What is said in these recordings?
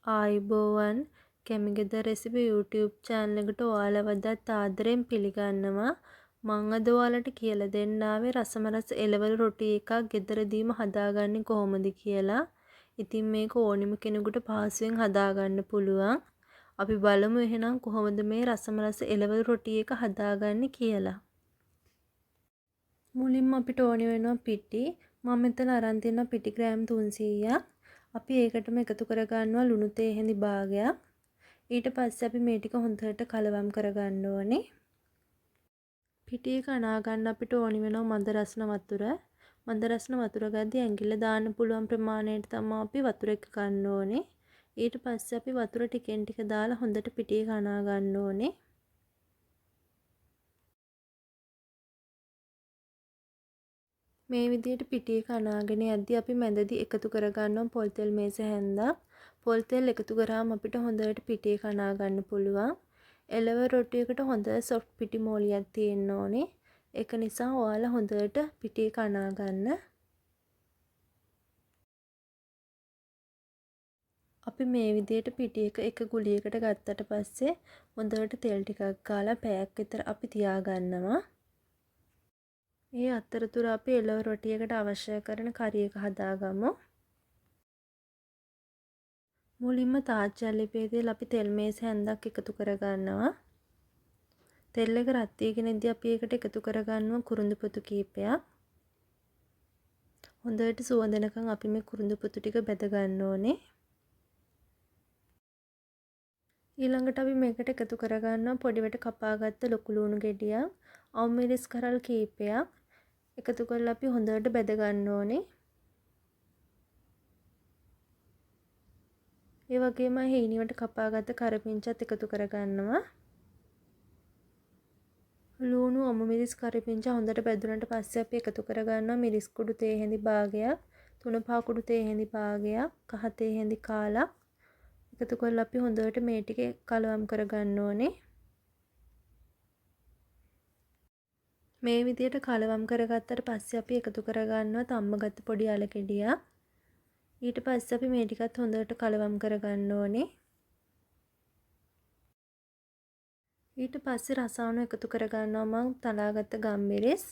ආයුබෝවන් කැමිගෙදර recipe YouTube channel එකට ඔයාලව අදත් ආදරෙන් පිළිගන්නවා. මං අද ඔයාලට කියලා දෙන්න ආවේ රසම රස එළවලු රොටි එකක් ගෙදරදීම හදාගන්නේ කොහොමද කියලා. ඉතින් මේක ඕනිම කෙනෙකුට පහසුවෙන් හදාගන්න පුළුවන්. අපි බලමු එහෙනම් කොහොමද මේ රසම රස එළවලු රොටි එක හදාගන්නේ කියලා. මුලින්ම අපිට ඕනි වෙනවා පිටි. මම මෙතන අරන් තියෙනවා පිටි ග්‍රෑම් 300ක්. අපි ඒකටම එකතු කරගන්නවා ලුණු තේ හැඳි භාගයක්. ඊට පස්සේ අපි මේ ටික හොඳට කලවම් කරගන්න ඕනේ. පිටි එක අනා ගන්න අපිට ඕනි වෙනවා මද රස්න වතුර. මද රස්න වතුර ගද්දි ඇඟිල්ල දාන්න පුළුවන් ප්‍රමාණයට තමයි අපි වතුර එක ගන්න ඕනේ. ඊට පස්සේ අපි වතුර ටිකෙන් ටික දාලා හොඳට පිටි එක අනා ගන්න ඕනේ. මේ විදිහට පිටි එක අනාගෙන යද්දි අපි මැදදී එකතු කරගන්නවා පොල් තෙල් මේස හැන්දක්. පොල් තෙල් එකතු කරාම අපිට හොඳට පිටි එක අනා ගන්න පුළුවන්. එළවලු රොටි එකට හොඳ සොෆ්ට් පිටි මෝලියක් තියෙන්න ඕනේ. ඒක නිසා ඔයාලා හොඳට පිටි එක අනා ගන්න. අපි මේ විදිහට පිටි එක එක ගුලියකට ගත්තට පස්සේ හොඳට තෙල් ටිකක් ගාලා පැයක් විතර අපි තියාගන්නවා. ඒ අතරතුර අපි එළවලු රොටි එකට අවශ්‍ය කරන කරි එක හදාගමු. මුලින්ම තාච්චල් ලිපේ තියලා අපි තෙල් මේස හැන්දක් එකතු කරගන්නවා. තෙල් එක රත් වීගෙන ඉද්දි අපි ඒකට එකතු කරගන්නවා කුරුඳු පොතු කීපයක්. හොඳට සුවඳ එනකන් අපි මේ කුරුඳු පොතු ටික බැද ගන්න ඕනේ. ඊළඟට අපි මේකට එකතු කරගන්නවා පොඩිවට කපාගත්ත ලොකු ලුණු ගෙඩියක්, අමු මිරිස් කරල් කීපයක් එකතු කරලා අපි හොඳට බැද ගන්න ඕනේ. ඒ වගේම හීනිවට කපාගත්ත කරපිංචත් එකතු කරගන්නවා. ලුණු අමු මිරිස් කරපිංච හොඳට බැදුනට පස්සේ අපි එකතු කරගන්නවා මිරිස් කුඩු තේ හැඳි භාගයක්, තුන පහ කුඩු තේ හැඳි භාගයක්, කහ තේ හැඳි කාලක් එකතු කරලා අපි හොඳට මේ ටික කලවම් කරගන්න ඕනේ. මේ විදියට කලවම් කරගත්තට පස්සේ අපි එකතු කරගන්නවා තම්බගත්ත පොඩි අල ගෙඩියක්. ඊට පස්සේ අපි මේ ටිකත් හොඳට කලවම් කරගන්න ඕනේ. ඊට පස්සේ රසායන එකතු කරගන්නවා මං තලාගත්ත ගම්මිරිස්,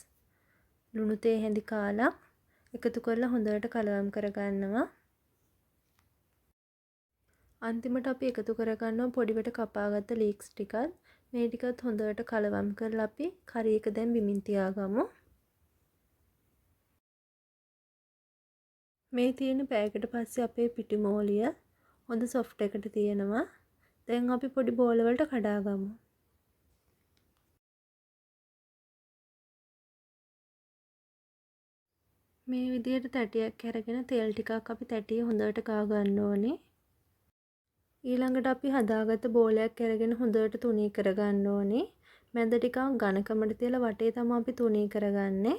ලුණු තේ හැඳි කාලක් එකතු කරලා හොඳට කලවම් කරගන්නවා. අන්තිමට අපි එකතු කරගන්නවා පොඩිවට කපාගත්ත ලීක්ස් ටිකත්. මේ ටිකත් හොඳට කලවම් කරලා අපි කරි එක දැන් බිමින් තියාගමු. මේ තියෙන පැයකට පස්සේ අපේ පිටි මෝලිය හොඳ සොෆ්ට් එකට තියෙනවා. දැන් අපි පොඩි බෝල වලට කඩාගමු. මේ විදිහට තැටියක් අරගෙන තෙල් ටිකක් අපි තැටිය හොඳට ගා ගන්න ඕනේ. ඊළඟට අපි හදාගත්ත බෝලයක් අරගෙන හොඳට තුනී කරගන්න ඕනේ. මැද ටිකක් ඝනකමට තියලා වටේ තමයි අපි තුනී කරගන්නේ.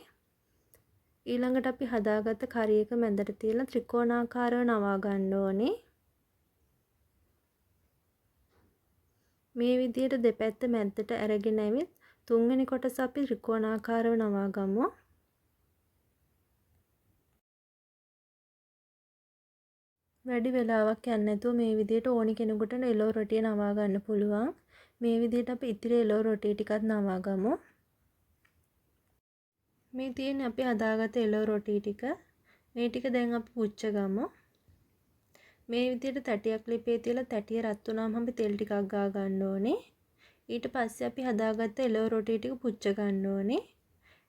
ඊළඟට අපි හදාගත්ත කරි එක මැදට තියලා ත්‍රිකෝණාකාරව නවා ගන්න ඕනේ. මේ විදිහට දෙපැත්ත මැද්දට අරගෙන ඇවිත් තුන්වෙනි කොටස අපි ත්‍රිකෝණාකාරව නවා ගමු. වැඩි වෙලාවක් යන්නේ නැතුව මේ විදිහට ඕනි කෙනෙකුට එළවලු රොටිය නවා ගන්න පුළුවන්. මේ විදිහට අපි ඉතිරි එළවලු රොටිය ටිකත් නවා ගමු. මේ තියෙන්නේ අපි හදාගත්ත එළවලු රොටි ටික. මේ ටික දැන් අපි පුච්ච ගමු. මේ විදිහට තැටියක් ලිපේ තියලා තැටිය රත් වුණාම අපි තෙල් ටිකක් ගා ගන්න ඕනේ. ඊට පස්සේ අපි හදාගත්ත එළවලු රොටි ටික පුච්ච ගන්න ඕනේ.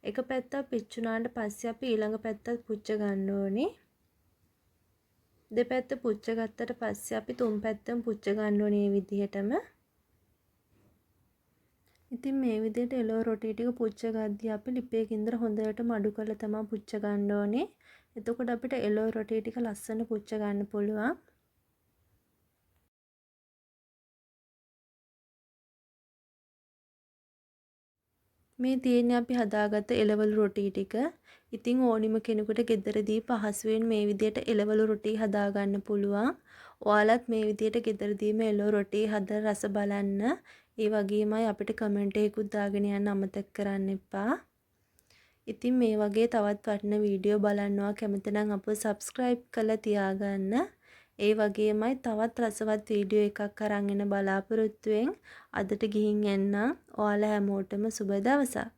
එක පැත්තක් පිච්චුනාට පස්සේ අපි ඊළඟ පැත්තත් පුච්ච ගන්න ඕනේ. දෙපැත්ත පුච්ච ගත්තට පස්සේ අපි තුන් පැත්තම පුච්ච ගන්න ඕනේ මේ විදිහටම. ඉතින් මේ විදිහට එළවලු රොටි ටික පුච්ච ගද්දී අපි ලිපේ ගින්දර හොඳට මඩු කරලා තමයි පුච්ච ගන්න ඕනේ. එතකොට අපිට එළවලු රොටි ටික ලස්සන පුච්ච ගන්න පුළුවන්. මේ තියෙන්නේ අපි හදාගත්ත එළවලු රොටි ටික. ඉතින් ඕනිම කෙනෙකුට ගෙදරදී පහසුවෙන් මේ විදියට එළවලු රොටි හදාගන්න පුළුවන්. ඔයාලත් මේ විදියට ගෙදරදීම එළවලු රොටි හදලා රස බලන්න. ඒ වගේමයි අපිට කමෙන්ට් එකකුත් දාගෙන යන්න අමතක කරන්න එපා. ඉතින් මේ වගේ තවත් වටින වීඩියෝ බලන්න ඔයා කැමති නම් අපව සබ්ස්ක්‍රයිබ් කරලා තියාගන්න. ඒ වගේමයි තවත් රසවත් වීඩියෝ එකක් අරන් එන බලාපොරොත්තුවෙන් අදට ගිහින් එන්නම්. ඔයාලා හැමෝටම සුබ දවසක්.